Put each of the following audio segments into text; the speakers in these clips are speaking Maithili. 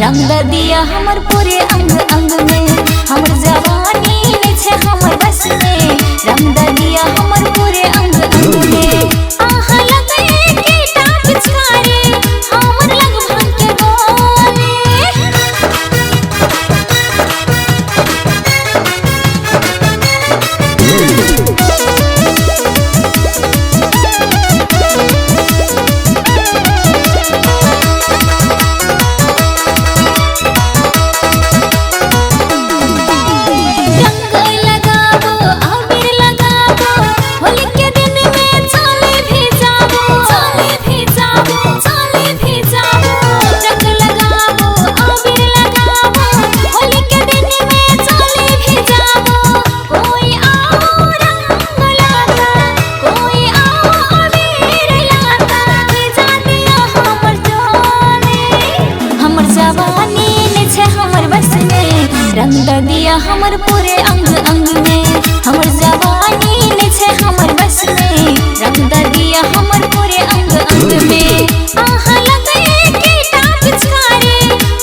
रंग दिया हमर पूरे अंग अंग में, हमर जवानी ने छे हमर बस में। रंग दिया हमर पूरे अंग अंग में। आहा लगे एकेटा पिचकारी हमर लग भांग के गोले। रंग दिया हमर पूरे अंग अंग में, हमर जवानी ने छे हमर बस में। रंग दिया हमर पूरे अंग अंग में। आहा लगे एकेटा पिचकारी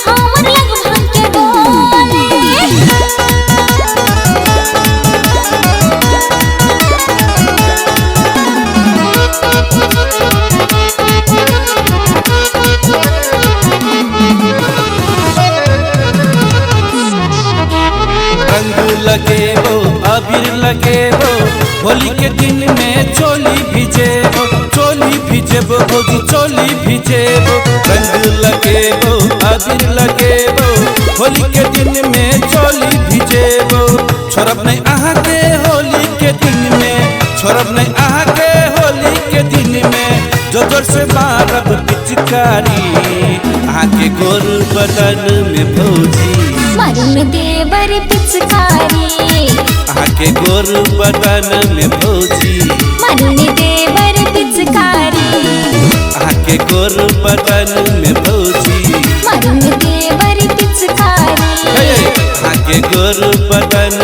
हमर लग भांग के गोले। लगेबो अबीर लगेबो होली के दिन में चोली भिजेबो, चोली भिजेबो भौजी चोली भिजेबो। रंग लगेबो अबीर लगेबो होली के दिन में चोली भिजेबो। छोड़ब नहीं अहाँ के होली के दिन में, छोड़ब नहीं अहाँ के होली के दिन में। जो जोर से मारब पिचकारी अहाँ के गोर बदन में भौजी। मारुन देवर पिचकारी अहाँ के गोर बदन में भौजी। मारुन देवर पिचकारी अहाँ के गोर बदन में भौजी। मारुन देवर पिचकारी अहाँ के गोर बदन